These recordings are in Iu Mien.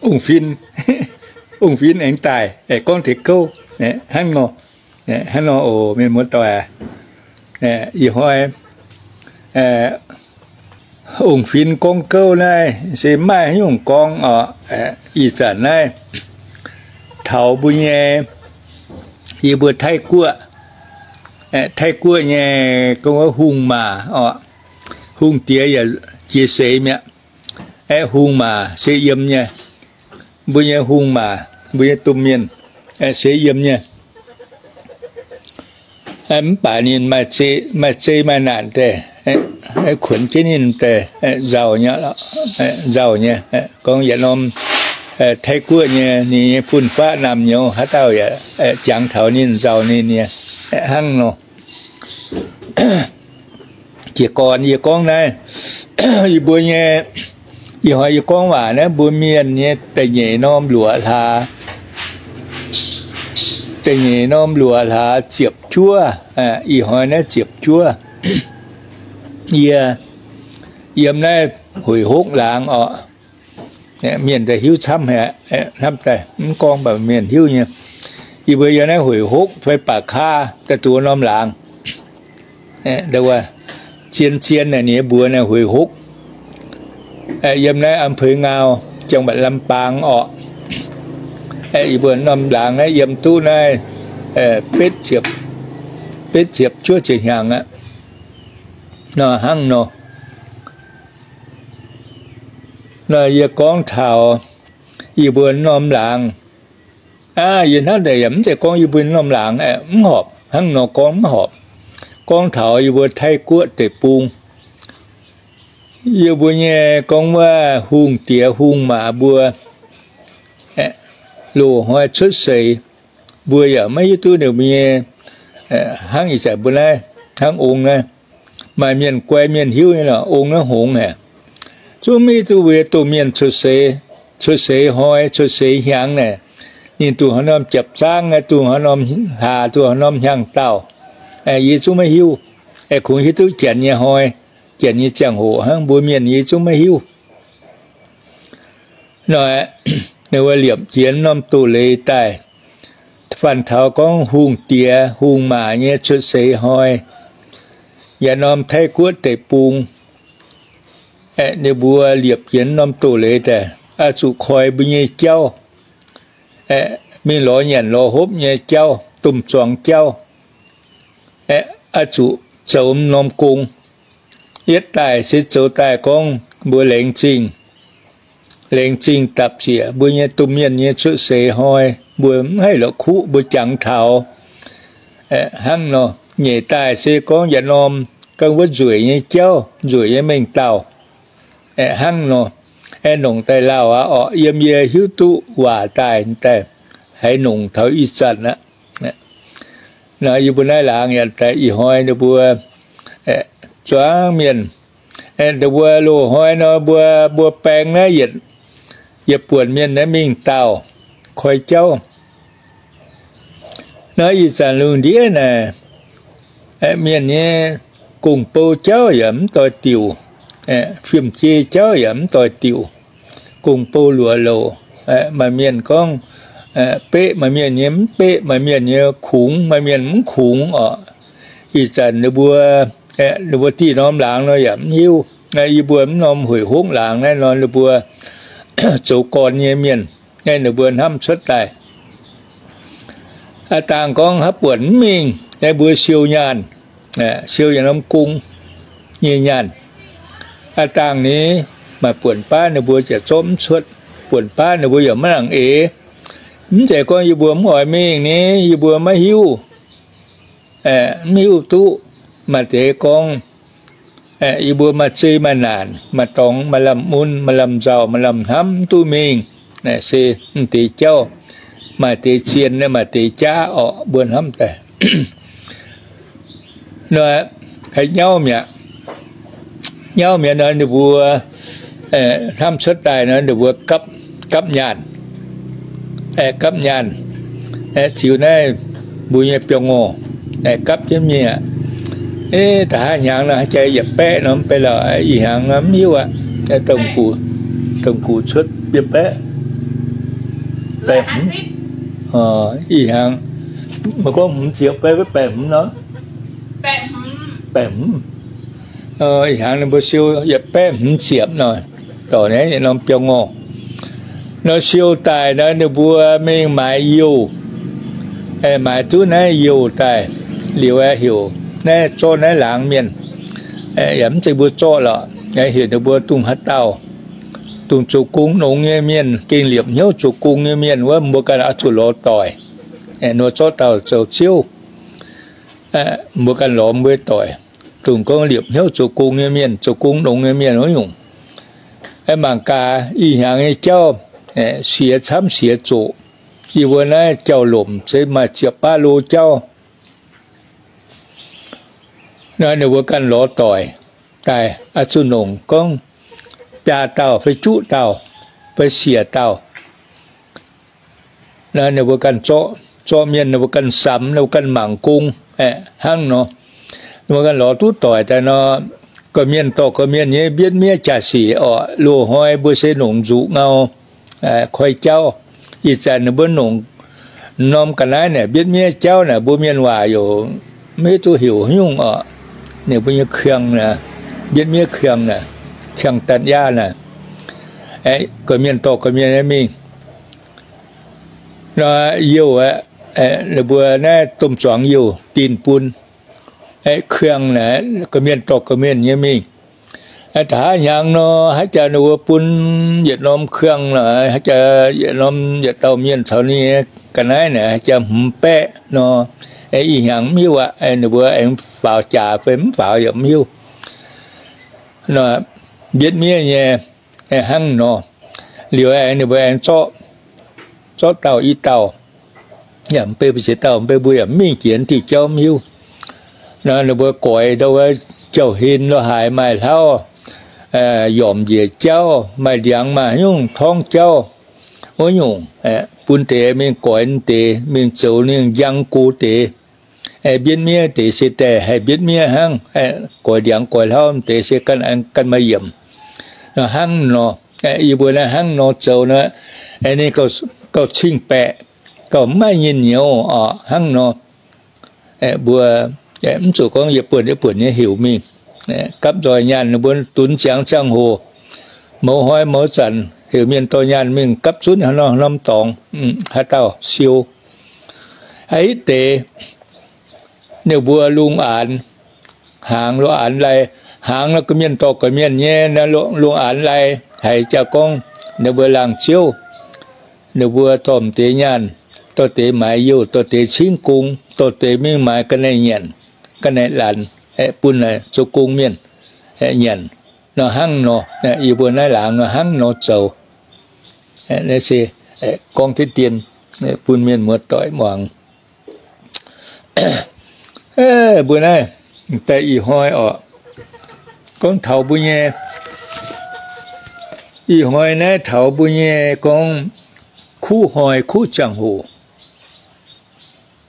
ungh fin, ungh fin aengx daaih, gorngv deix gouv, hnangv nor, hnangv nor oc, mienh muoz-doic aac. Ih hnoi ungh fin gorngv gouv naaiv se maiv haaix nyungc gorngv oc. Ih zanc naaiv taux mbuo nyei, yie mbuo Taiv-Guoqv, Taiv-Guoqv nyei gorngv wuov hungh maac oc, hungh diex yaac jiex seix mi'aqv. Aeqv, hungh maac se yiem nyei. Mbuo nyei hungh maac, mbuo nyei domh mienh, aeqv, se yiem nyei. Mv baac ninh maaih zei maaih naanc daaih, kuonx jienv ninh daaih nzauh nyei, nzauh nyei. Gorngv yietc norm Taiv-Guoqv nyei, ninh nyei fun-faqv naamh nyouz haaix dauh yaac jangx taux ninh, nzauh ninh nyei, hnangv nor. Jiez gorn yie gorngv naaiv, yie mbuo nyei, ih hnoi yie gorngv waac naaiv mbuo mienh nyei da'nyeic norm luoqc hlaax, da'nyeic norm luoqc hlaax ziepc juov, ih hnoi naaiv ziepc juov. Yie yiem naaiv hueic hopv laangz oc. Mienh daaih hiuv camv haic, hnamv daaih mv gorngv mv baac mienh hiuv nyei. Yie mbuo yiem naaiv hueic hopv fai baac kaa daaih duqv norm laangz. Zien zien naaic ninh mbuox naaiv hueic hopv. Yiem naaiv อำเภอเงา จังหวัดลำปาง orqc. Yie mbuo norm laangz naaiv yiem duqv naaiv betv ziepc juov ziepc hnyangx aqv. Nor hnangv nor, nor yie gorngv taux yie mbuo norm laangz. Aa, yie hnamv daaih yaac mv zeiz gorngv yie mbuo norm laangz, mv horpc, hnangv nor gorngv mv horpc. Gorngv taux yie mbuo Taiv-Guoqv deic-bung, yie mbuo nyei gorngv wuov hungh diex hungh maac mbuo, loz-hnoi cuotv seix, mbuo yaac maiv hiuv duqv ninh mbuo nyei, hnangv ih zanc mbuo naaiv, hnangv ong naaiv, maaih mienh guai mienh hiuv nyei lorqc, ong naaiv hngongx haic. Zungv maiv hiuv duqv mbuo nyei domh mienh cuotv seix, cuotv seix hnoi, cuotv seix hnyangx naaic, ninh dongh haaix norm japc zaangv naaic, dongh haaix norm hlaax, dongh haaix norm hnyangx-daauh, yie zungv maiv hiuv. Aeqv, kungx hiuv duqv janx nyei hnoi, janx nyei ziangh hoc hnangv, mbuo mienh yie zungv maiv hiuv. Nor, ninh mbuo liepc jienv norm doz-leiz daaih, fanh taux gorngv hungh diex hungh maac nyei cuotv seix hnoi, yaac norm Taiv-Guoqv deic-bung, ninh mbuo liepc jienv norm doz-leiz daaih, oix zuqc koi mbuo nyei jauv, mingh lorz nyanc lorz hopv nyei jauv, domh zuangx jauv, oix zuqc zoux norm gong. Yietv daaih se zoux daaih gorngv mbuo laengz zingh, laengz zingh dapc ziec mbuo nyei domh mienh nyei cuotv seix hnoi, mbuo mv haih la'kuqv mbuo jangx taux. Hnangv nor, nyeic daaih se gorngv yietc norm ganh wuov nzueic nyei jauv, nzueic nyei mengh dauh. Hnangv nor, aengx nongc daaih lauh aqv orqc. Yiem yie hiuv duqv waac daaih, daaih haiz nongc taux ih zanc aqv. Nor yie mbuo naaiv laangz yaac daaih ih hnoi ninh mbuo zuangx mienh, ninh mbuo loz-hnoi nor mbuo, mbuo baeng naaiv yietc, yietc buonc mienh naaiv mingh daauh koi jauv. Naaiv ih zanc lungh ndiev naaic, mienh nyei gong-bou jauv yaac mv doix diuc, fiem-jei jauv yaac mv doix diuc. Gong-bou luoqc louc, maaih mienh gorngv beqv, maaih mienh nyei mv beqv, maaih mienh nyei kungx, maaih mienh mv kungx orqc. Ih zanc ninh mbuo, ninh mbuo dieh norm laangz nor yaac mv hiuv. Yie mbuo mv norm hueic hopv laangz naaiv nor ninh mbuo zoux gorn nyei mienh, naaiv ninh mbuo hnamv cuotv daaih. Aa dangh gorngv haaix buonc mv mingh, naaiv mbuo siou nyaanh, siou yietc norm gong nyei nyaanh. Aa dangh ni, maaih buonc baav ninh mbuo ziouc zorqv mv cuotv, buonc baav ninh mbuo yaac maiv nangc eix. Mv zeiz gorngv yie mbuo mv oix mingh ni, yie mbuo maiv hiuv, mv hiuv duqv. Maaih deix gorngv, yie mbuo maaih zei maaih naanc, maaih dorngx maaih lamh mun, maaih lamh nzauh, maaih lamh hnamv mv duqv mingh. Se mv deix jauv, maaih deix zien, maaih deix jaav orqc, mbuo hnamv daaih. Nor, haih nyauv mi'aqv. Nyauv mi'aqv nor ninh mbuo hnamv cuotv daaih nor ninh mbuo gapv nyaanh, gapv nyaanh, ziux naaiv mbuo nyei biauv-ngorh, gapv jienv mingh aqv. Da'haav hnyangx nor haaix jaax yietc baeqv nor mv bei lauh, ih hnyangx nor mv hiuv aqv. Dongh gux Dongh gux cuotv yietc baeqv, baeqv hmz. Ih hnyangx, meih gorngv hmz ziepc fai baeqv hmz nor? Baeqv hmz. Ih hnyangx ninh mbuo siou yietc baeqv hmz ziepc nor, dorc naaiv yietc norm biauv-ngorh. Nor siou daaih nor ninh mbuo mingh maaiz youh, maaiz duqv naaiv youh daaih liuz aeqv, heuc naaiv zorqv naaiv laangz mienh, yaac mv zeiz mbuo zorqv lorqc, heuc ninh mbuo dongh haaix dauh, dongh zoux gong nongx nyei mienh, gengh liepc hnyouv zoux gong nyei mienh wuov, mbuo ganh oix zuqc lorz doic, nor zorqv dauh zoux ziouv. Mbuo ganh lorz mbuo doic, dongh gorngv liepc hnyouv zoux gong nyei mienh, zoux gong nongx nyei mienh wuov nyungc. Mangc gaax ih hnyangx nyei jauv, siex camv siex zoqc. Yie mbuo naaiv jauv-lomc se maaih ziepc baav lo jauv. Nor ninh mbuo ganh lorz doic daaih, oix zuqc nongc gorngv biaa dauh fai juqv dauh fai siec dauh. Nor ninh mbuo ganh zorqv, zorqv mienh, ninh mbuo ganh samx, ninh mbuo ganh mangc gong, hnangv nor. Ninh mbuo ganh lorz duqv doic daaih nor, gorqv-mienh dorh gorqv-mienh nyei mbietv miev jaa-sic orqc, loz-hnoi mbuo se nongc nzuqc ngau, koi jauv. Ih zanc ninh mbuo nongc norm ga'naaiv naaic mbietv miev jauv naaic, mbuo mienh waac yaac maiv hiuv duqv heuc haaix nyungc orqc. Ninh mbuo nyei kiang naaic, mbietv miev kiang naaic, kiang ตัดหญ้า naaic, gorqv-mienh dorh gorqv-mienh nyei mingh. Nor youh aeqv, ninh mbuo naaiv domh zuangx youh dinh bun. Kiang naaic gorqv-mienh dorh gorqv-mienh nyei mingh. Da'haav hnyangx nor, haaix jaax ninh mbuo bun yietc norm kiang, haaix jaax yietc norm yietc dauh mienh caux ninh nyei ga'naaiv naaic, haaix jaax hmz baeqv nor. Ih hnyangx mv hiuv aqv, ninh mbuo aengx faaux jaax fai mv faaux yaac mv hiuv. Nor mbietv miev nyei, hnangv nor. Liuz aengx ninh mbuo aengx zorqv, zorqv dauh i dauh, yaac mv bei mbuo ziex dauh, mv bei mbuo yaac mv mingh jiex diuh jauv mv hiuv. Nor ninh mbuo goix ndau wuov jauv-hlen lo haaix maaih hlauv, yomc njiec jauv, maaih ndiangx maaih haaix nyungc torngv jauv wuov nyungc, bun deix mingh goix deix, mingh zoux ninh njang go deix. Mbietv miev deix se daaih haih mbietv miev hnangv, goix ndiangx goix hlauv deix se ganh maaih yiemc. Hnangv nor, yie mbuo naaiv hnangv nor zoux nor, ninh gauh cing-baeqc, gauh mv maaih nyinh nyouz oc. Hnangv nor, mbuo mv zuqc gorngv yie buonc yie buonc nyei heuc mingh, gapv nzoih nyaanh ninh mbuo dunx ziangx ziangh hoc, mouz hnoi mouz zanc heuc mienh dorh nyaanh mingh gapv zunv haaix norm dorngx, haaix dauh siou. Aa, ih deix ninh mbuo lungh aanx, hnaangx lungh aanx lai, hnaangx nor gorqv-mienh dorh gorqv-mienh nyei, lungh aanx lai haiz jaa gorngv ninh mbuo laangz ziouv, ninh mbuo dorh m'deix nyaanh, dorh deix maaiz youh, dorh deix cingv gong, dorh deix mingh maaiz ga'naaiv nyanc, ga'naaiv laanh, bun naaiv zoux gong mienh nyanc. Nor hnangv nor, yie mbuo naaiv laangz nor hnangv nor zoux. Naaiv se gorngv deix dien bun mienh muoz-doic muangx. Mbuo naaiv daaih ih hnoi orqc, gorngv taux mbuo nyei, ih hnoi naaiv taux mbuo nyei gorngv kuv hnoi kuv ziangh hoc,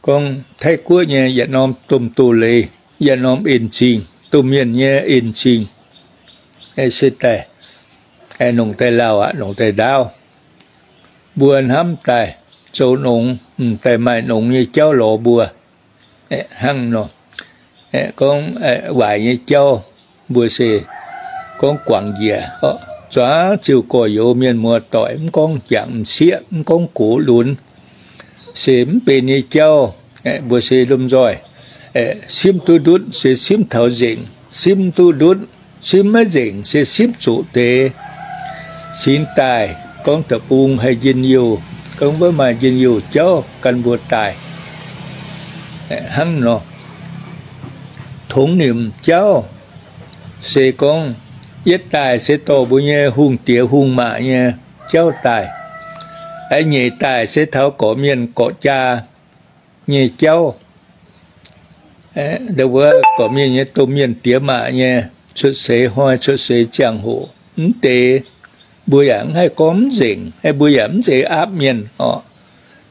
gorngv Taiv-Guoqv nyei yietc norm domh doz-leiz, yietc norm en-zingh, domh mienh nyei en-zingh, se daaih nongc daaih lauh aqv, nongc daaih ndaauv. Mbuo hnamv daaih zoux nongx, m'daaih maaih nongx nyei jauv lorz mbuo. Hnangv nor, gorngv waaic nyei jauv, mbuo se gorngv guangc njiec, zuangx ziouc gorx-youz mienh muoz-doic, mv gorngv jangc m'sieqv, mv gorngv gox lunx, se mv benx nyei jauv. Mbuo se lomh nzoih simv duqv ndutv se simv taux nzengc, simv duqv ndutv, simv maiv nzengc se simv zuqc deix. Cingx daaih gorngv deic-bung haih njien-youh, gorngv maiv maaih njien-youh jauv gan mbuo daaih. Hnangv nor, tongx nimc jauv se gorngv yietv daaih se dorh mbuo nyei hungh diex hungh maac nyei jauv daaih. Nyeic daaih se taux gorqv-mienh gorqv-jaa nyei jauv. Ndau wuov gorqv-mienh nyei domh mienh diex maac nyei cuotv seix hnoi cuotv seix ziangh hoc mv deix, mbuo yaac mv haih gorngv mv nzengc, mbuo yaac mv zeiz aapv mienh orqc.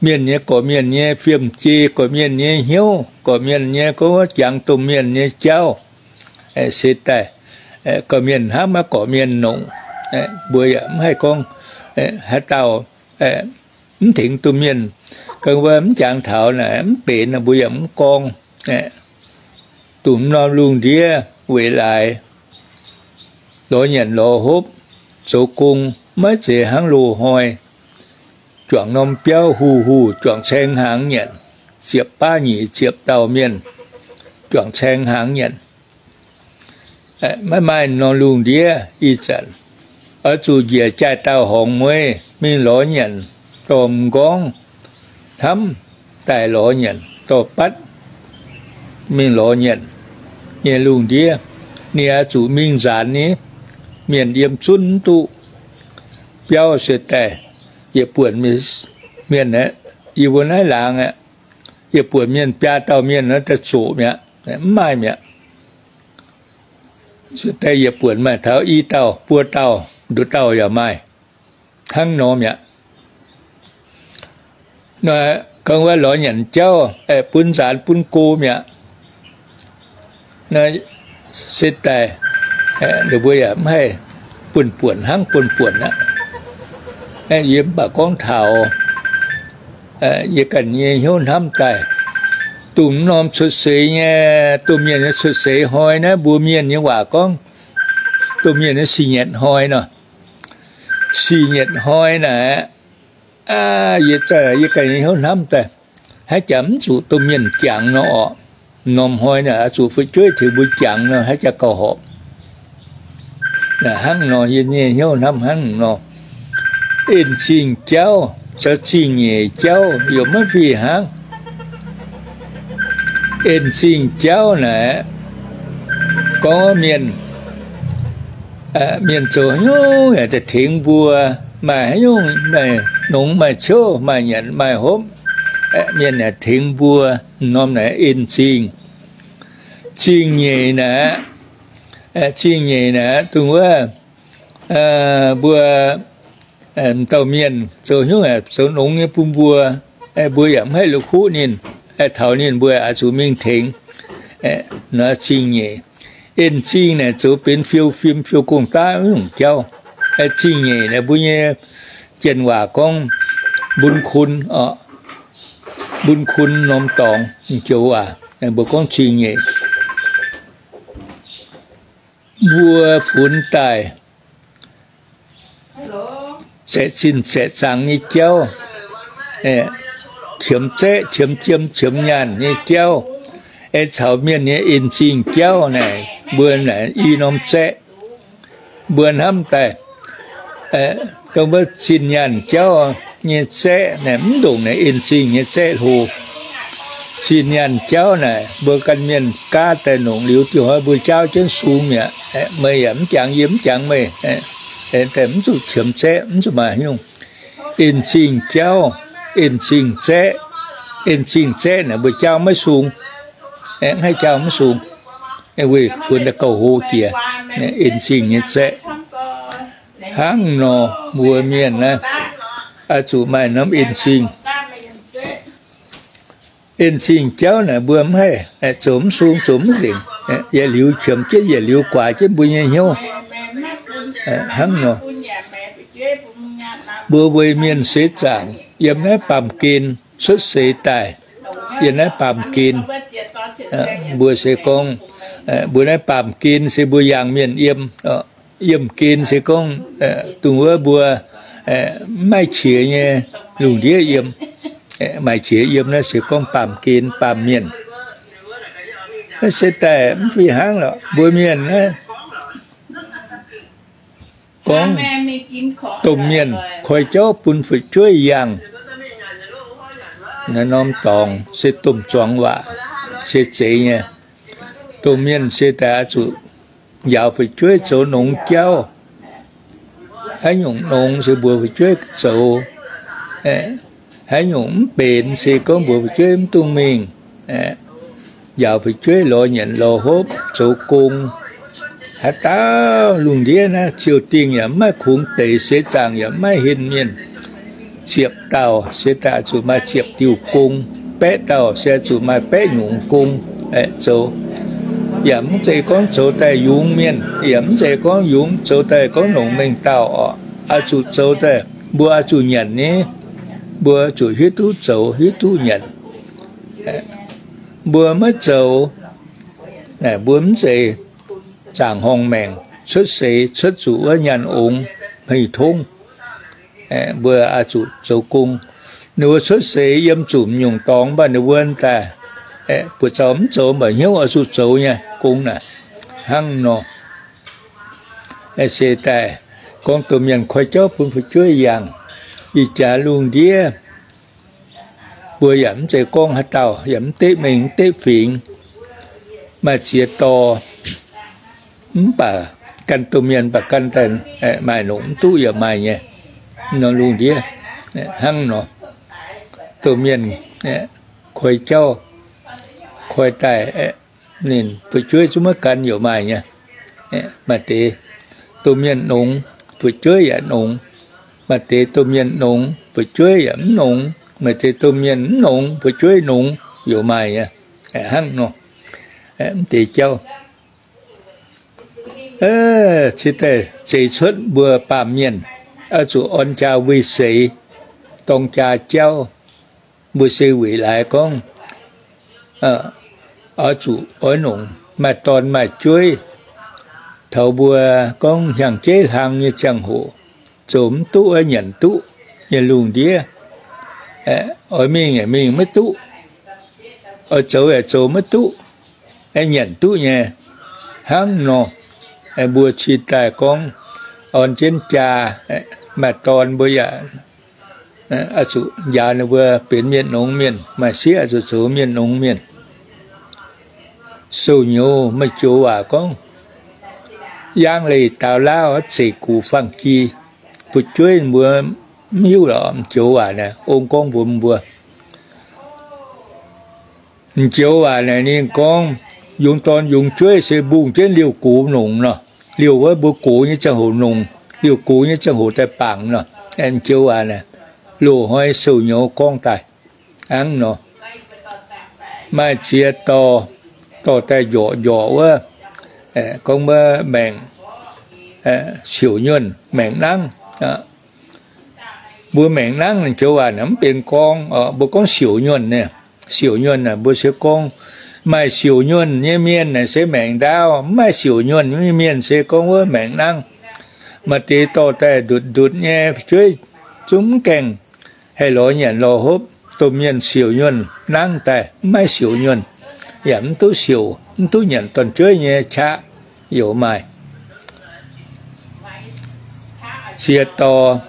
Mienh nyei gorqv-mienh nyei fiem-jei, gorqv-mienh nyei hnyouv, gorqv-mienh nyei gorngv jangx domh mienh nyei jauv, se daaih gorqv-mienh hnamv maiv gorqv-mienh nongc. Mbuo yaac mv haih gorngv haaix dauh mv tengx domh mienh, ga'naaiv mv jangx taux naaic mv benx, mbuo yaac mv gorngv. Dongh norm lungh ndiev weic laaix lorz nyanc lorz hopv, zoux gong, maiv zeiz hnangv loz-hnoi juangc norm biauv huh huh juangc caeng hnaangx nyanc, ziepc baav nyic ziepc dauh mienh juangc caeng hnaangx nyanc. Maiv maaih norm lungh ndiev ih zanc, oix zuqc njiec jaaix dauh horngz mueiz mingh lorz nyanc, dorh m'nqorngv hnamv daaih lorz nyanc, dorh batv mingh lorz nyanc nyei lungh ndiev. Ninh oix zuqc mingh nzaanx ni, mienh yiem zunv mv duqv. Biauv se daaih yietc buonc mienh, yie mbuo naaiv laangz aqv, yietc buonc mienh biaa dauh mienh daaih zoqc mi'aqv, mv maaih mi'aqv. Daaih yietc buonc maaih taux i dauh buo dauh nduqc dauh yaac maaih, hnangv nor mi'aqv. Ga'naaiv lorz nyanc jauv bun nzaanx bun go mi'aqv. Se daaih ninh mbuo yaac mv haih buonv-buonc hnangv buonv-buonc aqv. Yie mv baac gorngv taux yie ganh nyei hnyouv hnamv daaih, dongh norm cuotv seix nyei, domh mienh nyei cuotv seix hnoi naaiv, mbuo mienh nyei waac gorngv domh mienh nyei singx nyetc hnoi nor. Singx nyetc hnoi naaic, yie, yie ganh nyei hnyouv hnamv daaih, haaix jaax mv zuqc domh mienh jangx nor orqc. Norm hnoi naaic oix zuqc fu'jueiv tengx mbuo jangx nor, haaix jaax gauh horpc. Hnangv nor, yie nyei hnyouv hnamv hnangv nor. En-zingh jauv caux zingh nyeic jauv yaac maiv fih hnangv. En-zingh jauv naaic, gorngv mienh, mienh zoux haaix nyungc yaac daaih tengx mbuo, maaih haaix nyungc, maaih nongx maaih ciouv, maaih nyanc maaih hopv, mienh yaac tengx mbuo. Norm naaic en-zingh. Zingh nyeic naaic, zingh nyeic naaic dongh wuov mbuo dauh mienh zoux haaix nyungc yaac zoux nongx nyei bun mbuo, mbuo yaac mv haih la'kuqv ninh, taux ninh mbuo oix zuqc mingh tengx. Zingh nyeic. En-zingh naaic zoux benx fiou fim fiou gong-daqv nyungc jauv. Zingh nyeic naaic mbuo nyei janx waac gorngv mbun kun, mbun kun norm dorngx joux waac, mbuo gorngv zingh nyeic. Mbuo funx daaih zaeqc zinh zaeqc zaangc nyei jauv, qiemx zaeqv qiemx jiem qiemx nyaanh nyei jauv, caux mienh nyei en-zingh jauv naaic, mbuo naaic i norm zaeqv. Mbuo hnamv daaih, dongh wuov zinh nyaanh jauv nyei zaeqv naaic mv ndongc naaic en-zingh nyei zaeqv hlo. Zinh nyaanh jauv naaic mbuo ganh mienh gaav daaih nongc liuz diuh hnoi mbuo jaauv jienv sung mi'aqv. Meih yaac mv jangx yie mv jangx meih, daaih mv zuqc qiemx zaeqv, mv zuqc maaih haaix nyungc. En-zingh jauv, en-zingh zaeqv, en-zingh zaeqv naaic mbuo jaauv maiv sung, mv haih jaauv maiv sung. Weic funx daaih gauh hlo jiex, en-zingh nyei zaeqv. Hnangv nor mbuo mienh naaiv oix zuqc maaih norm en-zingh. En-zingh jauv naaic mbuo mv haih zoux mv sung zoux mv nzengc, yietc liuz qiemx jienv yietc liuz guaax jienv mbuo nyei hnyouv. Hnangv nor, mbuo weic mienh seix zaangc yiem naaiv baamh gen cuotv seix daaih, yiem naaiv baamh gen, mbuo se gorngv, mbuo naaiv baamh gen se mbuo yangh mienh yiem. Yiemh gen se gorngv dongh wuov mbuo mv maaih qiex nyei lungh ndiev yiem. Maaih qiex yiem naaiv se gorngv baamh gen baamh mienh. Naaiv se daaih mv fih hnangv lorqc. Mbuo mienh naaiv gorngv domh mienh koi jauv bun fu'jueiv yangh. Naaiv norm dorngx se domh zuangx waac, se zeiz nyei. Domh mienh se daaih oix zuqc njaaux fu'jueiv zoux nongx jauv. Haaix nyungc nongx se mbuox fu'jueiv zoux. Haaix nyungc mv benx se gorngv mbuox fu'jueiv mv dungx mingh. Njaaux fu'jueiv lorz nyanc lorz hopv zoux gong. Haaix dauh lungh ndiev naaiv ziouc dingh yaac mv maaih kungx deix, seix zaangc yaac mv maaih henh mienh. Ziepc dauh se daaih zuqc maaih ziepc diuh gong, baeqv dauh se zuqc maaih baeqv nyungc gong zoux. yaac mv zeiz gorngv zoux daaih yungz mienh, yaac mv zeiz gorngv yungz zoux daaih gorngv longc mengh dauh oc. Oix zuqc zoux daaih, mbuo oix zuqc nyanc ni, mbuo zuqc hiuv duqv zoux, hiuv duqv nyanc. Mbuo maiv zoux, mbuo mv zeiz zaangc horngh maengc cuotv seix cuotv zuqc wuov nyaanh ongx hmei tongv. Mbuo oix zuqc zoux gong. Ninh mbuo cuotv seix yiem zuqc nyungc dorngx mv baac ninh mbuo daaih buoz zaux mv zoux mv baac hnyouv oix zuqc zoux nyei gong naaic hnangv nor. Se daaih gorngv domh mienh koi jauv bun fu'jueiv yangh, ih jaax lungh ndiev mbuo yaac mv zeiz gorngv haaix dauh yaac mv deqv mengh mv deqv fingx, maaih ziex dorh, mv baac gan domh mienh mv baac gan daaih maaih nongc mv duqv yaac maaih nyei. Nor lungh ndiev hnangv nor, domh mienh koi jauv, koi daaih ninh fu'jueiv zungv maiv gan yaac maaih nyei. Maaih deix domh mienh nongx, fu'jueiv yaac nongx. Maaih deix domh mienh nongx, fu'jueiv yaac mv nongx. Maaih deix domh mienh mv nongx, fu'jueiv nongx yaac maaih nyei. Hnangv nor, mv deix jauv cingx daaih zeix cuotv mbuo baamh mienh oix zuqc orn jaa weih seix, dorng jaa jauv. Mbuo se weic laaix gorngv oix zuqc oix nongc maaih dorn maaih jueiv. Taux mbuo gorngv hnyangx-jeiv hlang nyei ziangh hoc, zoux mv duqv, oix nyanc duqv nyei lungh ndiev, oix mingh yaac mingh maiv duqv, oix zoux yaac zoux maiv duqv, nyanc duqv nyei. Hnangv nor, mbuo cingx daaih gorngv orn jienv jaa, maaih dorn mbuo yaac oix zuqc njaaux ninh mbuo benx mienh nongx mienh, maaih sieqv oix zuqc zoux mienh nongx mienh. Sou-nyouz maaih joux waac gorngv, yaangv leih daaux lauv, zeic gux fangx-gi. Fu'jueiv mbuo mv hiuv lorqc, joux waac naaic ong gorngv mbuox mbuo. Joux waac naaic ninh gorngv, yungz dorn yungz jueiv se mbungh jienv liouh gox nongc nor. Liouh wuov mbuo gox nyei ziangh hoc nongc, liouh gox nyei ziangh hoc daaih bangc nor. Joux waac naaic loz-hnoi sou-nyouz gorngv daaih hnangv nor. Maaih ziex dorh, dorh daaih njorqc njorqc wuov, gorngv wuov maengc siouc nyuonh maengc nangv. Mbuo maengc nangv joux waac mv benx gorngv, mbuo gorngv siouc nyuonh, siouc nyuonh mbuo se gorngv maaih siouc nyuonh nyei mienh naaic se maengc ndaauv, mv maaih siouc nyuonh nyei mienh se gorngv wuov maengc nangv. Maaih deix dorh daaih ndutc ndutc nyei fu'jueiv zungv mv gaengh haih lorz nyanc lorz hopv. Domh mienh siouc nyuonh nangv daaih mv maaih siouc nyuonh, yaac mv duqv siouc, mv duqv nyanc dorn-jueiv nyei qaqv yaac maaih. Ziex dorh,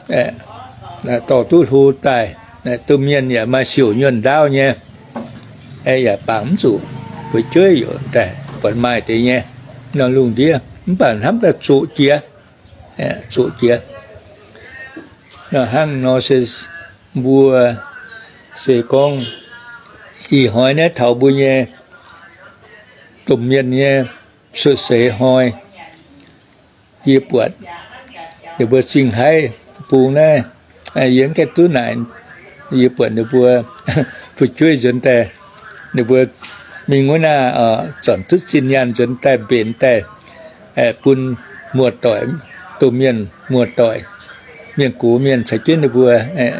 dorh duqv hlo daaih, domh mienh yaac maaih siouc nyuonh ndaauv nyei, yaac bangc mv zuqc. Fu'jueiv yaac daaih buatc maaih deix nyei nor lungh ndiev, mv baac hnamv daaih zoqc jiex, zoqc jiex. Hnangv nor se mbuo se gorngv ih hnoi naaiv taux mbuo nyei domh mienh nyei cuotv seix hnoi, yie buatc ninh mbuo zingh haiv bung naaiv, yie mv gaengh duqv naaic, yie buatc ninh mbuo fu'jueiv nzuonx daaih, ninh mbuo mingh wuov naaiv, zornc duqv zinh nyaanh nzuonx daaih mbenc daaih bun muoz-doic, domh mienh muoz-doic, mienh gox mienh caux jienv ninh mbuo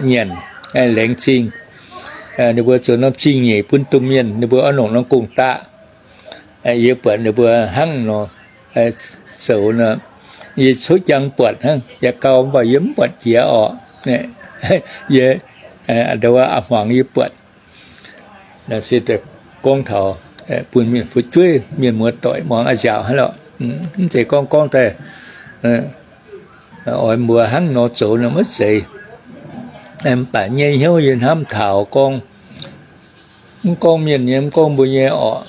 nyanc, laengz zingh. Ninh mbuo zoux norm zingh nyeic bun domh mienh, ninh mbuo oix longc norm gong-daqv. Yie buatc ninh mbuo hnangv nor zoux nor, yie cuotv jangx buatc hnangv, yaac gauh mv baac yie mv buatc jiex orqc. Yie, a'hmuangx yie buatc se gorngv taux bun mienh fu'jueiv mienh muoz-doic muangx a'nziaauc hnangv lorqc. Mv zeiz gorngv gorngv daaih oix mbuox hnangv nor zoux nor maiv zeiz. Mv baac nyei hnyouv yie hnamv taux gorngv, mv gorngv mienh nyei, mv gorngv mbuo nyei orqc,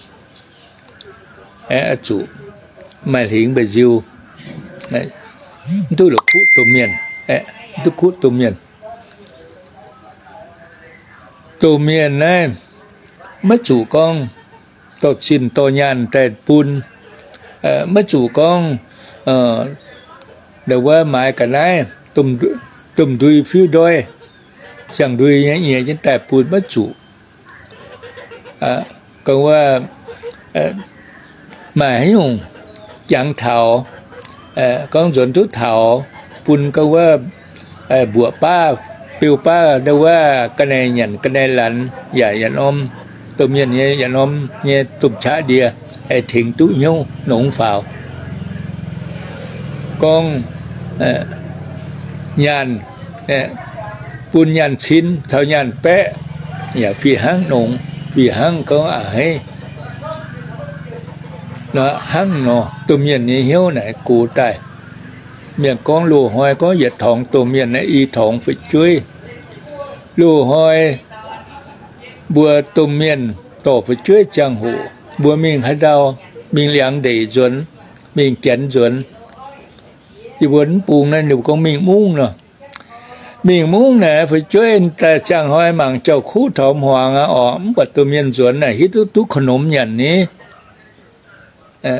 zuqc maaih hlingx mba'nziu, mv duqv la'kuqv domh mienh, mv duqv kuqv domh mienh. Domh mienh naaiv maiv zuqc gorngv dorh zinh dorh nyaanh daaih bun, maiv zuqc gorngv ndau wuov maaiz ga'naaiv, domh ndui fiuv-ndoih, siang-ndui nyei nyiex jienv daaih bun maiv zuqc. Gorngv wuov maaih haaix nyungc jangx taux, gorngv nzuonx duqv taux, bun gorngv wuov mbuoqc baav, beu baav ndau wuov ga'naaiv nyanc ga'naaiv laanh yaac yietc norm, domh mienh nyei yietc norm nyei domh qaqv ndie, tengx duqv hnyouv nongx faaux. Gorngv nyaanh, bun nyaanh cin caux nyaanh baeqv yaac fih hnangv nongx, fih hnangv gorngv a'hneiv. Hnangv nor domh mienh nyei hnyouv naaic gox daaih. Mienh gorngv loz-hnoi gorngv yietc torngx domh mienh naaiv i torngx fu'jueiv. Loz-hnoi mbuo domh mienh dorh fu'jueiv ziangh hoc mbuo mingh haaix ndau, mingh liangx ndeic nzuonx, mingh Janx nzuonx, yie mbuo mv bung naaiv ninh mbuo gorngv mingh mungv nor. Mingh mungv naaic fu'jueiv daaih ziangh hnoi mangc jauv-kuv taux hmuangx aqv orqc, mv buatc domh mienh nzuonx naaic, hiuv duqv duqv korv-nomx nyanc ni.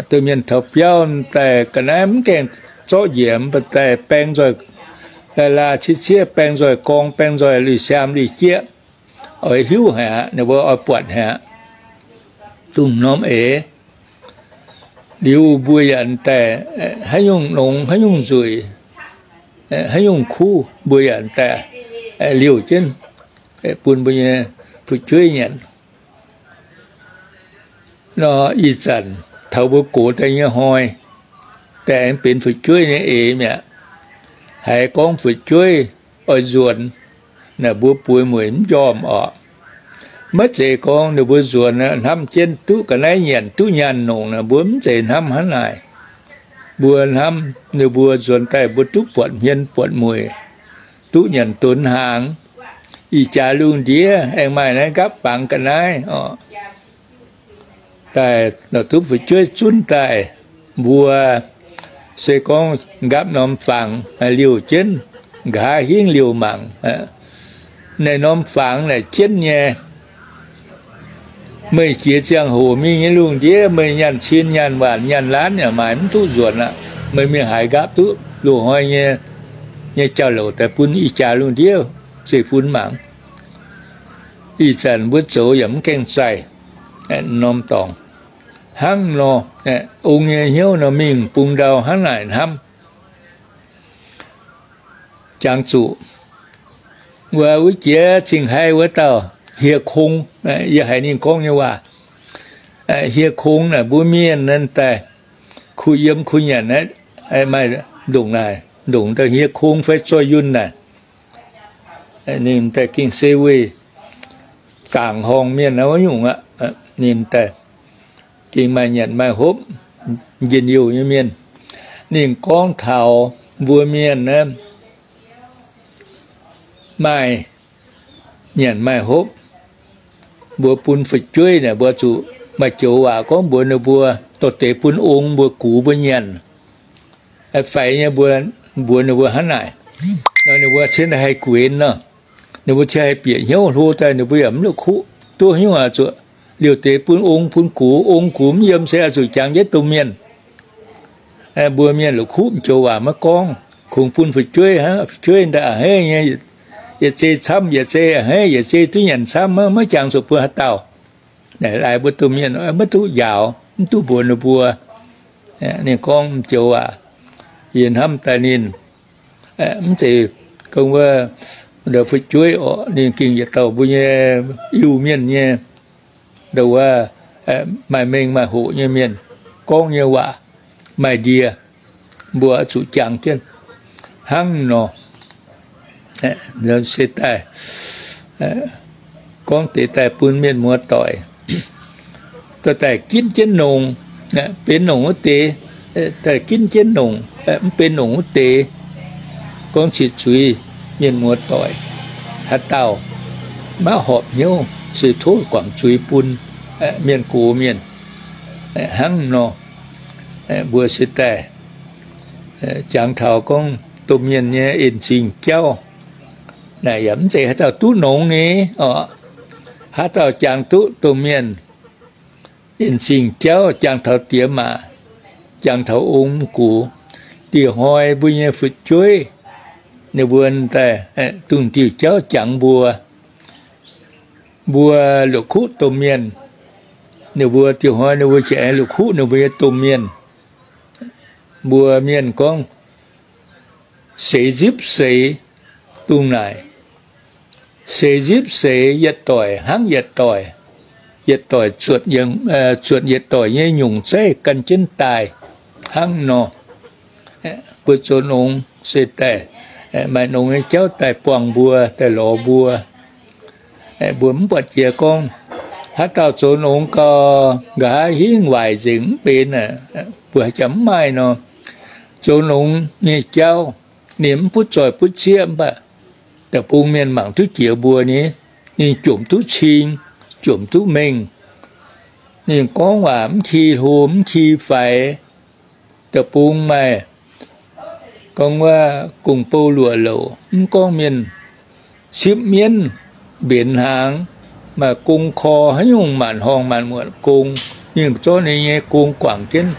Domh mienh taux biauv daaih ga'naaiv mv gaengh zorqv njiec, mv baac daaih baeng nzoih, laa laa ciev ciev, baeng nzoih gorng, baeng nzoih lui-siaam lui-jieqv, oix hiuv haic aqv, ninh mbuo oix buatc haic aqv. Dongh norm eix liuz mbuo yaac daaih haaix nyungc nongx haaix nyungc nzueic, haaix nyungc kuv mbuo yaac daaih liouh jienv bun mbuo nyei fu'jueiv nyanc. Nor ih zanc taux mbuo gox daaih nyei hnoi, daaih aengx benx fu'jueiv nyei eix mi'aqv. Haiz gorngv fu'jueiv oix nzuonx, naaic mbuo bueix mueic mv njormh orqc. Maiv zeiz gorngv ninh mbuo nzuonx hnamv jienv duqv ga'naaiv nyanc duqv nyaanh nongc naaic, mbuo mv zeiz hnamv hnangv naaic. Mbuo hnamv ninh mbuo nzuonx daaih mbuo duqv buatc hmien buatc mueic, duqv nyanc donx hnaangx, ih jaax lungh ndiev aengx maaih naaiv nqaapv fangx ga'naaiv orqc. Daaih lorz duqv fu'jueiv zunv daaih, mbuo se gorngv nqaapv norm fangx liouh jienv, nqa'haav hingv liouh mangc. Naaiv norm fangx naaic jienv nyei. Meih jiex ziangh hoc mingh nyei lungh ndiev meih nyaanh cin nyaanh waanc nyaanh laanv yaac maaiz mv duqv nzuonx aqv. Meih mingh haaix nqaapv duqv loz-hnoi nyei, nyei jauv-louc daaih bun ih jaax lungh ndiev zeiv-fun mangc. Ih zanc mbuo zoux yaac mv gaengh zaih norm dorngx. Hnangv nor, ong nyei hnyouv nor mingh bung ndau hnangv naaic hnamv. Jangx zuqc wuov, wuov jiex Zingh Hai wuov dauh Hieh Kong, yie haiz ninh gorngv nyei waac. Hieh Kong naaic mbuo mienh naaiv daaih kuh yiem kuh nyanc, maaih ndongc naaic ndongc daaih Hieh Kong fai Zoih Yunh naaic. Ninh daaih gengh se weih zaangc horngh mienh wuov nyungc aqv. Ninh daaih gengh maaih nyanc maaih hopv, njien-youh nyei mienh. Ninh gorngv taux mbuo mienh naaiv maaih nyanc maaih hopv, mbuo bun fu'jueiv naaic mbuo zuqc maaih joux waac gorngv mbuox ninh mbuo, dorh deix bun ong mbuo gux mbuo nyanc. Faix nyei mbuo mbuox ninh mbuo hnangv naaic, nor ninh mbuo cin haih guenx nor, ninh mbuo cin haih bieqc hnyouv hlo daaih ninh mbuo yaac mv la'kuqv duqv haaix nyungc oix zuqc liouh deix bun ong bun gux. Ong gux mv yiem se oix zuqc jangx jienv domh mienh. Mbuo mienh la'kuqv joux waac maiv gorngv, kungx bun fu'jueiv hnangv, fu'jueiv daaih a'hneiv nyei, yietc zei camv yietc zei a'hneiv, yietc zei duqv nyanc camv, maiv jangx zuqc bun haaix dauh. Naaic laaix mbuo domh mienh maiv duqv njaaux, mv duqv mbuox ninh mbuo. Ninh gorngv joux waac, yie hnamv daaih ninh mv zeiz gorngv wuov fu'jueiv orqc, ninh gengh yietc dauh mbuo nyei Iu-Mienh nyei, ndau wuov maaih mengh maaih hoqc nyei mienh, gorngv nyei waac maaih ndie, mbuo oix zuqc jangx jienv hnangv nor. Se daaih gorngv deix daaih bun mienh muoz-doic dorh daaih ginv jienv nongc, benx nongc wuov deix, daaih ginv jienv nongc, mv benx nongc wuov deix, gorngv citv zuiz mienh muoz-doic. Haaix dauh maiv horpc hnyouv se tov guangc zuiz bun mienh gox mienh hnangv nor. Mbuo se daaih jangx taux gorngv domh mienh nyei en-zingh jauv naaic yaac mv zeiz haaix dauh duqv nongx ni orqc. Haaix dauh jangx duqv domh mienh en-zingh jauv, jangx taux diex maac, jangx taux ong mv gux, dieh hnoi mbuo nyei fu'jueiv ninh mbuo daaih dungh diuh jauv jangx mbuo. Mbuo la'kuqv domh mienh Ninh mbuo diuh hnoi ninh mbuo jiex aengx la'kuqv ninh mbuo nyei domh mienh. Mbuo mienh gorngv, seix nzipv seix, dongh naaic, seix nzipv seix, yietc doic hnangv yietc doic, yietc doic zuotc, zuotc yietc doic nyei nyungc zeiv gan jienv daaih hnangv nor. Mbuo zoux nongx se daaih, maaih nongx nyei jauv daaih buangh mbuo, daaih lorz mbuo. Mbuo mv buatc jiex gorngv, haaix dauh zoux nongx gau, nqa'haav hingv waaic nzengc mv benx aqv. Mbuo haaix jangx mv maaih nor, zoux nongx nyei jauv, ninh mv butv zoih butv sieqv mv baac, deic-bung mienh mangc duqv jiex mbuo nyei, ninh jomc duqv cing, jomc duqv mengh. Ninh gorngv waac mv ki hlo mv ki faix. Deic-bung maaih gorngv wuov gong-bou luoqc louc, mv gorngv mienh sipv mienv mbenc hnaangx, maaih gong kor haaix nyungc maanc horngh maanc muotc gong, ninh zorqv ninh nyei gong guangc jienv,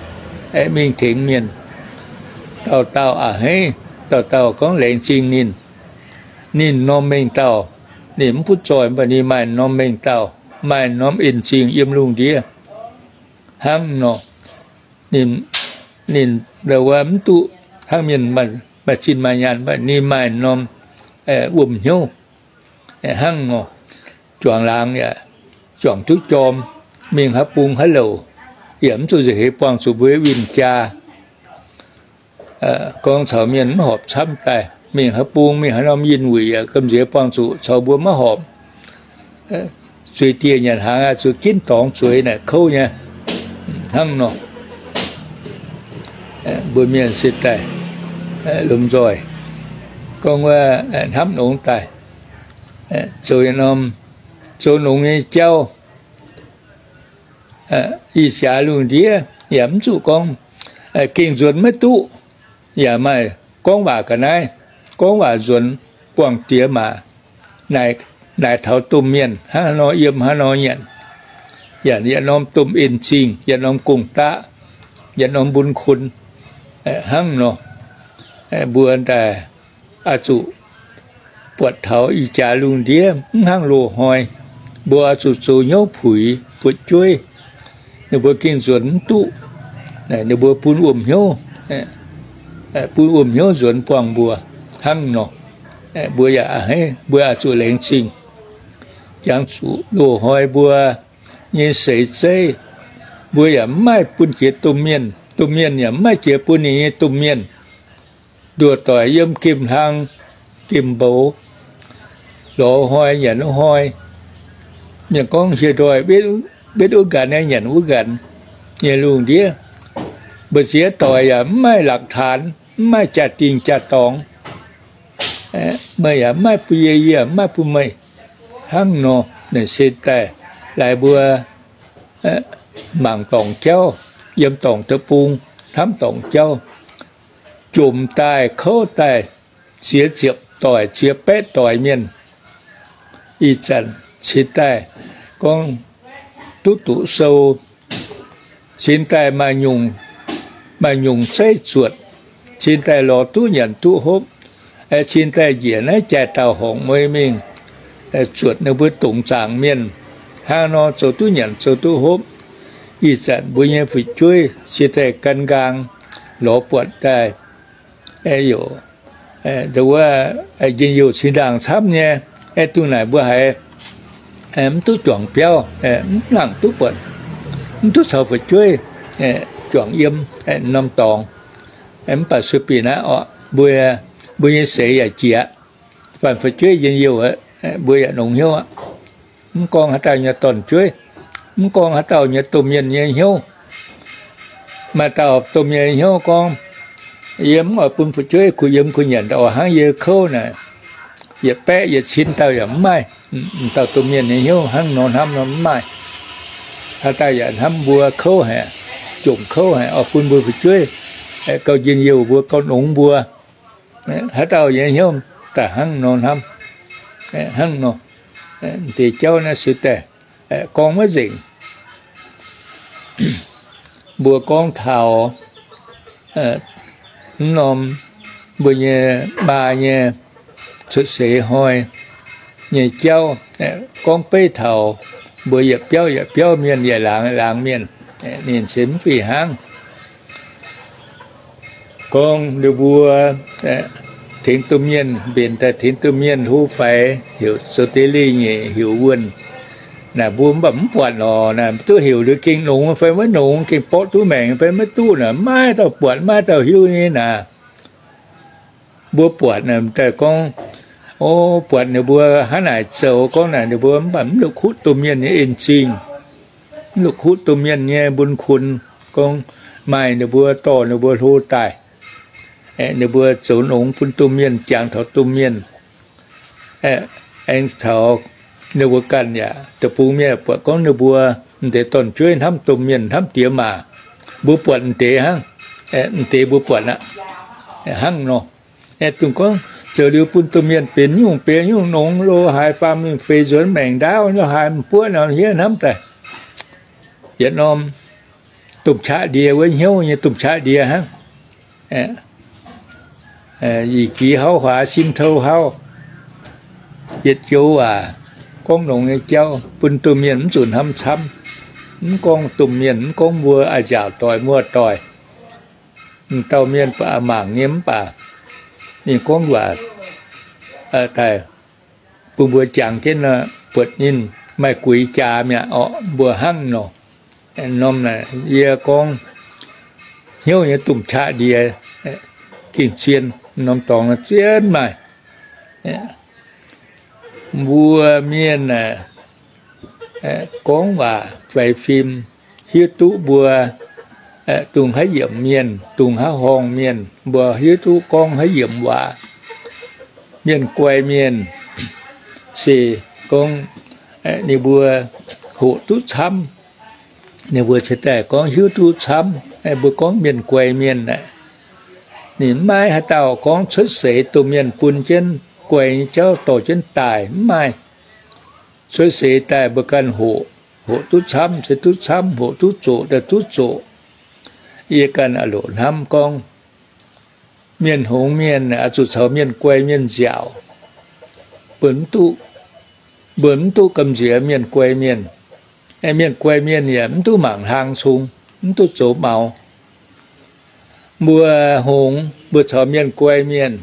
aengx mingh tengx mienh. Dauh dauh a'hneiv, dauh dauh gorngv laengz zingh ninh. Ninh norm mengh dauh, ninh mv butv zoih mv baac ninh maaih norm mengh dauh, maaih norm en-zingh yiem lungh ndiev hnangv nor. Ninh, ninh wuov mv duqv hnangv mienh maaih zinh maaih nyaanh, ninh maaih norm wuom hnyouv hnangv nor. Juangc laangz yaac juangc duqv jorm, mingh haaix bung haaix louc yaac mv zuqc nza'heix buangh zuqc mbuo win-jaa. Gorngv caux mienh mv horpc camv daaih, mingh haaix bung mingh haaix norm yinh wuic yaac gamh nziex buangh zuqc caux mbuo maiv horpc. Zueiz dieh nyanc hnaangx zuqc ginv dorngx zueiz naaic kouv nyei hnangv nor. Mbuo mienh se daaih lomh nzoih gorngv wuov hnamv nongx daaih, zoux norm, zoux nongx nyei jauv, ih jaax lungh ndiev yaac mv zuqc gorngv gengh nzuonx maiv duqv. Yaac maaih gorngv waac ga'naaiv, gorngv waac nzuonx buangh diex maac, naaic taux domh mienh hnangv haaix nor yiem haaix nor nyanc, yaac yietc norm domh en-zingh, yietc norm gong-daqv, yietc norm mbun kun hnangv nor. Mbuo daaih oix zuqc buatc taux ih jaax lungh ndiev mv hnangv loz-hnoi. Mbuo oix zuqc zoux hnyouv puix fu'jueiv. Ninh mbuo gengh nzuonx mv duqv. Ninh mbuo bun wuom hnyouv, bun wuom hnyouv nzuonx buangh mbuo hnangv nor. Mbuo yaac, mbuo oix zuqc laengz zingh, jangx zuqc loz-hnoi mbuo nyei seix zeiv, mbuo yaac mv maaih bun jiex domh mienh, domh mienh yaac mv maaih jiex bun ninh nyei domh mienh. Nduoh doic yiem gemh hlang gemh mboux, lorz hnoi nyanc wuov hnoi. Mienh gorngv hieh ndoih betv wuov nqanx nyei nyanc wuov nqanx nyei lungh ndiev, mbu'ziex doic yaac mv maaih หลักฐาน, mv maaih jaa-dingh jaa-dorngx. Meih yaac mv maaih bun yie, yie yaac mv maaih bun meih hnangv nor. Naaic se daaih laaix mbuo mangc dorngc jauv, yiem dorngc deic-bung hnamv dorngc jauv, jomc daaih kouv daaih, ziex ziepc doic ziex baeqv doic mienh. Ih zanc cingx daaih gorngv duqv doqc sou, cingx daaih maaih nyungc zeiv zuotc, cingx daaih lorz duqv nyanc duqv hopv, cingx daaih njiec naaiv jaaix dauh horngc mueiz mingh zuotc ninh mbuo dongc zaangc mienh hnangv nor zoux duqv nyanc zoux duqv hopv. Ih zanc mbuo nyei fu'jueiv cingx daaih gan nqaang lorz buatc daaih, youc, wuov, njien-youh cingx ndaangc camv nyei. Dongh naaic mbuo haiz mv duqv juangc biauv, mv nangc duqv buatc, mv duqv caux fu'jueiv juangc yiem norm dorngx. Mv baac sueih bieqc naaiv oc, mbuo, mbuo nyei seix yaac jiex, faanh fu'jueiv njien-youh, mbuo yaac nongx hnyouv aqv. Mv gorngv haaix dauh nyei dorn-jueiv, mv gorngv haaix dauh nyei domh mienh nyei hnyouv. Maaih dauh domh mienh nyei hnyouv gorngv, yie mv oix bun fu'jueiv kuh yiem kuh nyanc oix hnangv yie kouv naaic, yietc baeqv yietc cin dauh yaac mv maaih. Dauh domh mienh nyei hnyouv hnangv nor hnamv nor mv maaih. Haaix dauh yaac hnamv mbuo kouv haic, jomc kouv haic, oix bun mbuo fu'jueiv gauh njien-youh mbuo, gauh nongx mbuo. Haaix dauh nyei hnyouv daaih hnangv nor hnamv, hnangv nor. Deix jauv naaiv se daaih gorngv maiv nzengc. Mbuo gorngv taux mv norm mbuo nyei maa nyei cuotv seix hnoi nyei jauv, gorngv beiv taux mbuo yietc biauv yietc biauv mienh, yietc laangz laangz mienh, ninh se mv fih hnangv. Gorngv ninh mbuo tengx domh mienh, mbenc daaih tengx domh mienh hlo faix, heuc zoux deix leih nyeic, heuc wuonh. Naaic mbuo mv baac mv buatc nor, naaic duqv heuc liuz gengh nongx fai maiv nongx, gengh borqv duqv maengc fai maiv duqv naaic, maiv dauh buatc maiv dauh hiuv nyei naaic. Mbuo buatc daaih gorngv, o, buatc ninh mbuo hnangv naaic zoux, gorngv naaic ninh mbuo mv baac mv la'kuqv domh mienh nyei en-zingh, mv la'kuqv domh mienh nyei mbun-kun, gorngv maaih ninh mbuo dorh ninh mbuo hlo daaih, ninh mbuo zoux nongx bun domh mienh, jangx taux domh mienh. Aengx taux ninh mbuo ganh yaac deic-bung mienh buatc gorngv ninh mbuo m'deix dorn-jueiv hnamv domh mienh hnamv diex maac. Mbuo buatc m'deix hnangv, m'deix mbuo buatc aqv, hnangv nor. Dongh gorngv zoux liuz bun domh mienh benx nyungc benx nyungc, nongx lo haaix, faam mingh feix nzuonx maengc ndaauv lo haaix, m'buoqv nor hniev hnamv daaih. Yietc norm domh qaqv ndie wuov, hnyouv nyei domh qaqv ndie hnangv. Ih gix hauv huaax sin tou hauv. Yietc joux waac gorngv longx nyei jauv bun domh mienh mv zuqc hnamv camv. Mv gorngv domh mienh, mv gorngv mbuo a'nziaauc doic muoz-doic, m'dauh mienh baac mangc nyei mv baac ninh gorngv waac daaih bun mbuo jangx jienv nor, buatc ninh maaih gueix jaax mi'aqv orqc, mbuo hnangv nor. Norm naaic yie gorngv hnyouv nyei domh qaqv ndie gengh zien, norm dorngx zien maaih. Mbuo mienh aah, gorngv waac faix fim, hiuv duqv mbuo dongh haaix yiemc mienh, dongh haaix horngh mienh, mbuo hiuv duqv gorngv haaix yiemc waac. Mienh guai mienh se gorngv ninh mbuo hoqc duqv camv, ninh mbuo cingx daaih gorngv hiuv duqv camv. Mbuo gorngv mienh guai mienh aah, ninh maiv haaix dauh gorngv cuotv seix domh mienh bun jienv guai nyei jauv dorh jienv daaih, mv maaih. Cuotv seix daaih mbuo ganh hoqc, hoqc duqv camv se duqv camv, hoqc duqv zoqc daaih duqv zoqc. Yie ganh aah loc hnamv gorngv, mienh hngongx mienh oix zuqc caux mienh guai mienh nziaauc, mbuo mv duqv, mbuo mv duqv gamh nziex mienh guai mienh. Mienh guai mienh yaac mv duqv mangc hlang cong, mv duqv zoux maux. Mbuo hngongx mbuo caux mienh guai mienh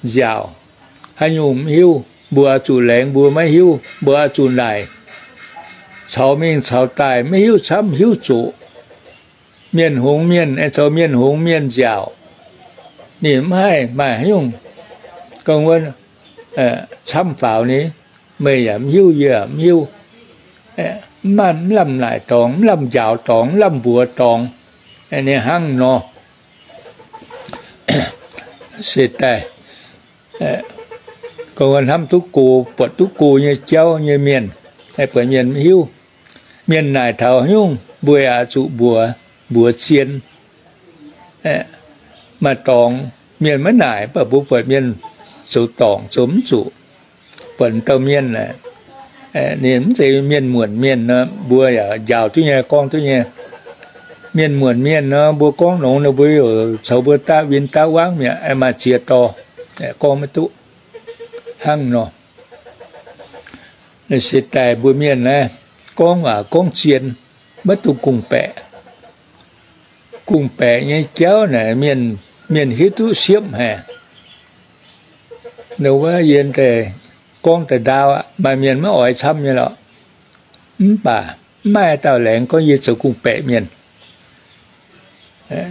nziaauc, haaix nyungc mv hiuv, mbuo oix zuqc laengz mbuo maiv hiuv, mbuo oix zuqc naaic caux mingh caux daaih, maiv hiuv camv hiuv zoqc. Mienh hngongx mienh aengx caux mienh hngongx mienh nziaauc, ninh mv haih maaih haaix nyungc gorngv wuov camv faaux ni. Meih yaac mv hiuv, yie yaac mv hiuv. Mv maaih, mv lamh naaic dorngx, mv lamh njaaux dorngx, mv lamh mbuox dorngx, ninh hnangv nor. Se daaih gorngv hnamv duqv go, buatc duqv go nyei jauv nyei mienh, buatc mienh mv hiuv. Mienh naaic taux haaix nyungc mbuo yaac zuqc mbuox, mbuox zien. Maaih dorngx mienh maiv naaic, mv baac mbuo buatc mienh zoux dorngc zoux mv zuqc. Buatc dauh mienh aeqv, ninh mv zeiz mienh muonc mienh nor, mbuo yaac njaaux duqv nyei, gorngv duqv nyei. Mienh muonc mienh nor, mbuo gorngv nongx nor, mbuo youc caux mbuo daav win daav wangv mi'aqv, maaih ziex dorh gorngv maiv duqv hnangv nor. Se daaih mbuo mienh naaiv gorngv waac gorngv zien, maiv dungx gong-baeqc. Gong-baeqc nyei jauv naaic mienh, mienh hiuv duqv siepv haic. Nor wuov yie daaih gorngv daaih ndaauv aqv, maaih mienh maiv oix camv nyei lorqc. Mv baac mv maaih dauh laengz gorngv yie zoux gong-baeqc mienh.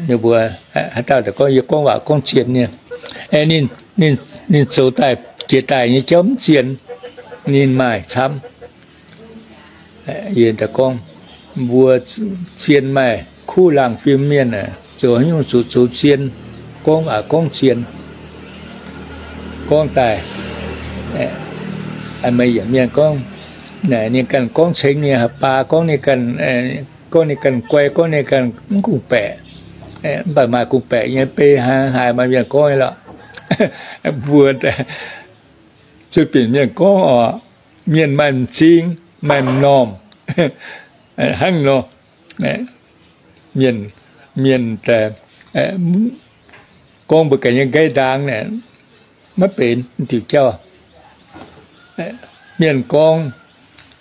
Ninh mbuo haaix dauh daaih gorngv yie gorngv waac gorngv zien nyei. Ninh, ninh, ninh zoux daaih jiex daaih nyei jauv mv zien, ninh maaih camv. Yie daaih gorngv, mbuo zien maaih kuv laangh fim mienh aah, zoux haaix nyungc zuqc zoux zien, gorngv waac gorngv zien. Gorngv daaih, meih yietc mienh gorngv, naaic ninh ganh gorngv ceng nyei haaix baac gorngv ninh ganh, gorngv ninh ganh guai, gorngv ninh ganh mv gong-baeqc. Mv baac maaih gong-baeqc nyei bei haaix, haaix maaih mienh gorngv nyei lorqc. Mbuo zuqc binc mienh gorngv oc, mienh maaih m'zing, maaih m'normh, hnangv nor. Mienh, mienh gorngv mbuo ganh nyei nqaiv ndaang naaic, maiv benx diuc jauv. Mienh gorngv,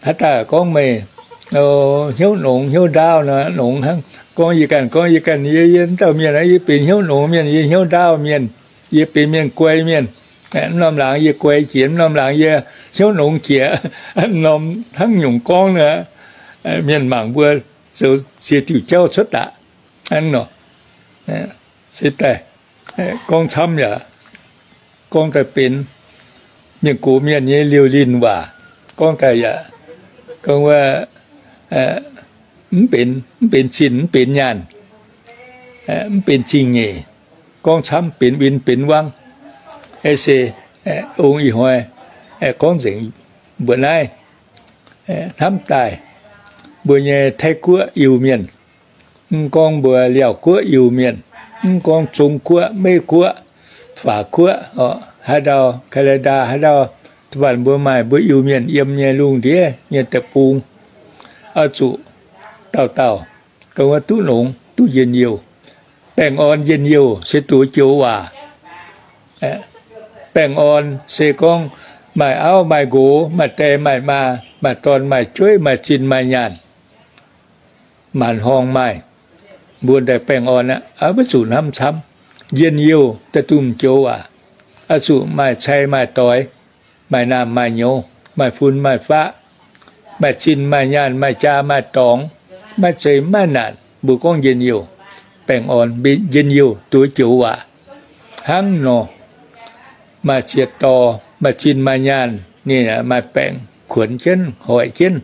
Haaix dauh gorngv meih hnyouv nongx hnyouv ndaauv nor, nongx hnangv. Gorngv yie ganh, gorngv yie ganh, yie, yie dauh mienh, yie benx hnyouv nongx mienh, yie hnyouv ndaauv mienh, yie benx mienh guai mienh. Mv norm laangz yie guai jiex, mv norm laangz yie hnyouv nongx jiex. Norm hnangv nyungc gorngv nor, mienh mangc mbuo zoux ziex diuc jauv cuotv daaih. Hnangv nor, se daaih gorngv camv yaac gorngv daaih benx mienh gox mienh nyei liouh linh waac. Gorngv daaih yaac gorngv wuov, mv benx, mv benx zinh, mv benx nyaanh, mv benx zingh nyeic. Gorngv camv benx win benx wangv. Se ong ih hnoi gorngv nzengc mbuo naaiv, hnamv daaih mbuo nyei Taiv-Guoqv Iu-Mienh, mv gorngv mbuo Liaauc-Guoqv Iu-Mienh, mv gorngv Zong-Guoqv, Meiv-Guoqv, Faac-Guoqv, haaix ndau, Kaa^naa^ndaa, haaix ndau, da'faanh mbuo maaih mbuo Iu-Mienh yiem nyei lungh ndiev nyei deic-bung, oix zuqc dauh dauh gorngv wuov duqv nongx, duqv njien-youh. Baengh orn njien-youh se duqv joux waac. Baengh orn se gorngv maaih auv maaih nqox, maaih die maaih maa, maaih dorn maaih jueiv, maaih zinh maaih nyaanh, maanc horngh maaih, mbuo daaih baengh orn aqv. Maiv zuqc hnamv camv. Njien-youh daaih duqv joux waac. Oix zuqc maaih cai maaih doix, maaih naamh maaih nyouz, maaih fun maaih faqv, maaih zinh maaih nyaanh, maaih jaa maaih dorngx, maaih zeiz maaih naanc, mbuo gorngv njien-youh. Baengh orn, njien-youh duqv joux waac. Hnangv nor, maaih ziex dorh, maaih zinh maaih nyaanh, ninh maaih baengc kuonx jienv, hoic jienv,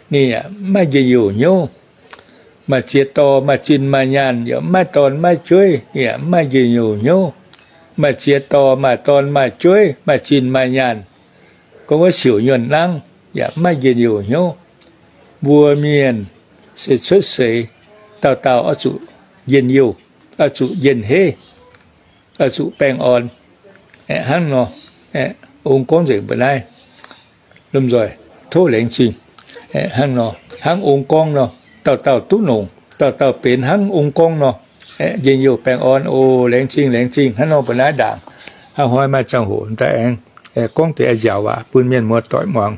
ninh yaac maiv njien-youh hnyouv. Maaih ziex dorh, maaih zinh maaih nyaanh, yaac maiv dorn maiv jueiv, ninh yaac maiv njien-youh hnyouv. Maaih ziex dorh, maaih dorn maaih jueiv, maaih zinh maaih nyaanh, gorngv wuov siouc nyuonh nangv, yaac maiv njien-youh hnyouv. Mbuo mienh se cuotv seix, dauh dauh oix zuqc njien-youh, oix zuqc njien-heiv, oix zuqc baengh orn. Hnangv nor, ong gorngv nzengc mbuo naaiv, lomh nzoih tov laengz zingh. Hnangv nor, hnangv ong gorngv nor, dauh dauh duqv longc, dauh dauh benx hnangv ong gorngv nor, njien-youh baengh orn oc. Laengz zingh, laengz zingh. Hnangv nor mbuo naaiv ndaangc, hnangv hnoi maaih ziangh hoc daaih aengx gorngv deix nziaauc waac bun mienh muoz-doic muangx.